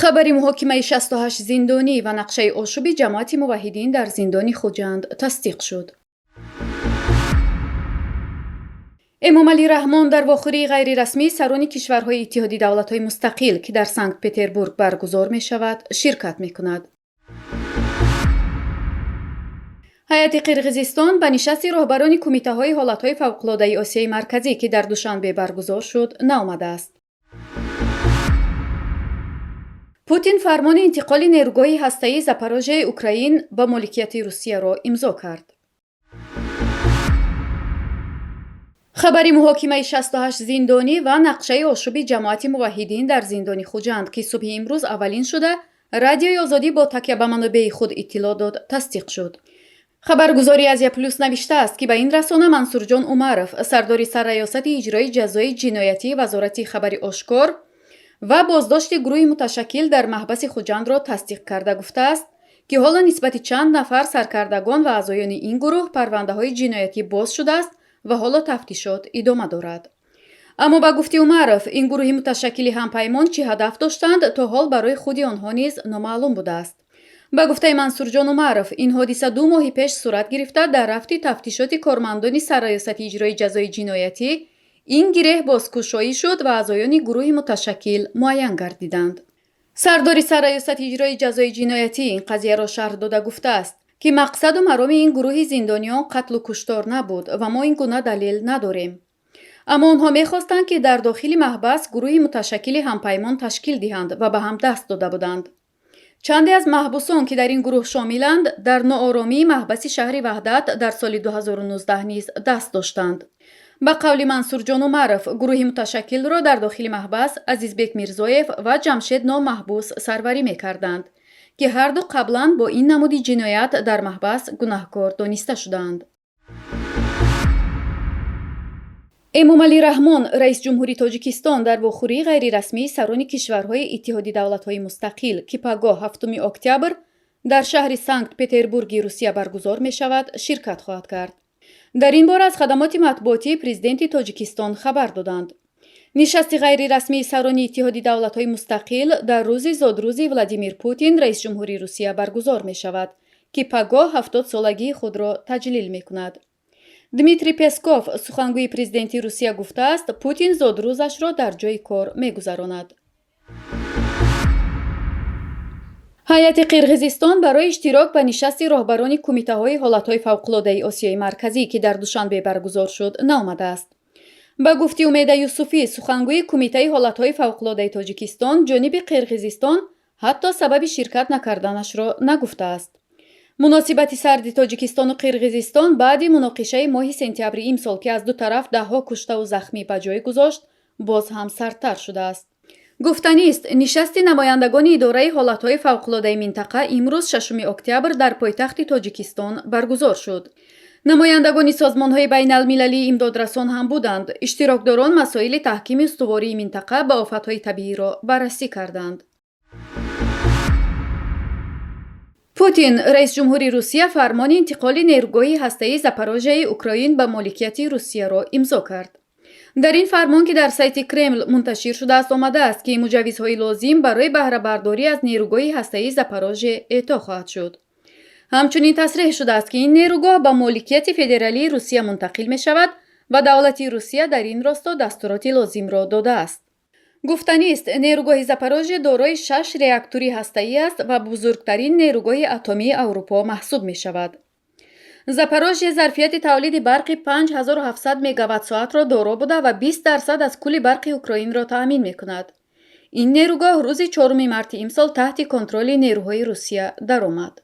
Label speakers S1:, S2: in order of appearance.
S1: Хабари муҳокимаи 68 зиндонӣ ва нақшаи ошӯби ҷамоати муваҳҳидин дар зиндони Хуҷанд тасдиқ шуд. Эмомалӣ Раҳмон дар вохӯрии ғайрирасмии сарони кишварҳои Иттиҳоди давлатҳои мустақил, ки дар Санкт-Петербург баргузор мешавад, ширкат мекунад. Ҳайати Қирғизистон ба нишасти роҳбарони кумитаҳои ҳолатҳои фавқулодаи Осиёи Марказӣ, ки дар Душанбе баргузор шуд, наомадааст. Путин фармони интиқоли нерӯгоҳи ҳастаии Запорожияи Украин ба моликияти Русияро имзо кард. Хабари муҳокимаи 68 зиндонӣ ва нақшаи ошӯби ҷамоати муваҳҳидин дар зиндони Хуҷанд, ки субҳи имрӯз аввалин шуда Радиои Озодӣ бо такя ба манобеи худ иттилоъ дод, тасдиқ шуд. Хабаргузории Азия Плюс навиштааст, ки ба ин расона Мансурҷон Умаров, сардори Сарраёсати иҷрои ҷазои ҷиноятии вазорати хабари ошкор ва боздошти гурӯҳи муташаккил дар маҳбаси Хуҷандро тасдиқ карда гуфтааст, ки ҳоло нисбати чанд нафар саркардагон ва аъзоёни ин гурӯҳ парвандаҳои ҷиноятӣ боз шудааст ва ҳоло тафтишот идома дорад. Аммо ба гуфти Умаров, ин гурӯҳи муташаккили ҳампаймон чӣ ҳадаф доштанд, то ҳол барои худи онҳо низ номаълум будааст. Ба гуфтаи Мансурҷон Умаров, ин ҳодиса 2 моҳи пеш сурат гирифта, дар рафти тафтишоти кормандони Сарраёсати иҷрои ҷазои ҷиноятӣ ин гиреҳ бозкушоӣ шуд ва аъзоёни гурӯҳи муташаккил муайян гардиданд. Сардори Сарраёсати иҷрои ҷазои ҷиноятӣ ин қазияро шарҳ дода гуфтааст, ки мақсаду мароми ин гурӯҳи зиндониён қатлу куштор набуд ва мо ин гуна далел надорем. Аммо онҳо мехостанд, ки дар дохили маҳбас гурӯҳи муташаккили ҳампаймон ташкил диҳанд ва ба ҳам даст дода буданд. Чанде аз маҳбусон, ки дар ин гурӯҳ шомиланд, дар нооромии маҳбаси шаҳри Ваҳдат дар соли 2019 низ даст доштанд. Ба қавли Мансурҷон Умаров, гурӯҳи муташаккилро дар дохили маҳбас Азизбек Мирзоев ва Ҷамшед номаҳбус сарварӣ мекарданд, ки ҳарду қаблан бо ин намуди ҷиноят дар маҳбас гунаҳкор дониста шудаанд. Эмомалӣ Раҳмон, раисҷумҳури Тоҷикистон, дар вохӯрии ғайрирасмии сарони кишварҳои Иттиҳоди давлатҳои мустақил, ки пагоҳ 7 октябр дар шаҳри Санкт-Петербурги Русия баргузор мешавад, ширкат хоҳад кард. Дар ин бора аз хадамоти матбуотии президенти Тоҷикистон хабар доданд. Нишасти ғайрирасмии сарони Иттиҳоди давлатҳои мустақил дар рӯзи зодрӯзи Владимир Путин, раисҷумҳури Русия, баргузор мешавад, ки пагоҳ 70 солагии худро таҷлил мекунад. Дмитрий Песков, сухангӯи президенти Русия, гуфтааст, Путин зодрӯзашро дар ҷои кор мегузаронад. Ҳайати Қирғизистон барои иштирок ба нишасти роҳбарони кумитаҳои ҳолатҳои фавқулодаи Осиёи Марказӣ, ки дар Душанбе баргузор шуд, наомадааст. Ба гуфти Умеда Юсуфӣ, сухангӯи Кумитаи ҳолатҳои фавқулодаи Тоҷикистон, ҷониби Қирғизистон ҳатто сабаби ширкат накарданашро нагуфтааст. Муносибати сарди Тоҷикистону Қирғизистон баъди муноқишаи моҳи сентябри имсол, ки аз ду тараф даҳҳо куштаву захмӣ ба ҷой гузошт, боз ҳам сардтар шудааст. Гуфтанист, нишасти намояндагони идораи ҳолатҳои фавқулодаи минтақа имрӯз 6 октябр дар пойтахти Тоҷикистон баргузор шуд. Намояндагони созмонҳои байналмилалии имдодрасон ҳам буданд. Иштирокдорон масоили таҳкими устувории минтақа ба офатҳои табииро баррасӣ карданд. Путин, раисҷумҳури Русия, фармони интиқоли нерӯгоҳи ҳастаии Запорожияи Украин ба моликияти Русияро имзо кард. Дар ин фармон, ки дар сайти Кремл мунташир шудааст, омадааст, ки муҷаввизҳои лозим барои баҳрабардорӣ аз нерӯгоҳи ҳастаии Запорожье эъто хоҳад шуд. Ҳамчунин тасреҳ шудааст, ки ин нерӯгоҳ ба моликияти федералии Русия мунтақил мешавад ва давлати Русия дар ин росто дастуроти лозимро додааст. Гуфтанист, нерӯгоҳи Запорожье дорои 6 реактори ҳастаӣ аст ва бузургтарин нерӯгоҳи атомии Аврупо маҳсуб мешавад. Запорожье зарфияти тавлиди барқи 5700 мегаватт-соатро доро буда ва 20% аз кулли барқи Украинро таъмин мекунад. Ин нерӯгоҳ рӯзи 4 марти имсол таҳти контроли нерӯҳои Русия даромад.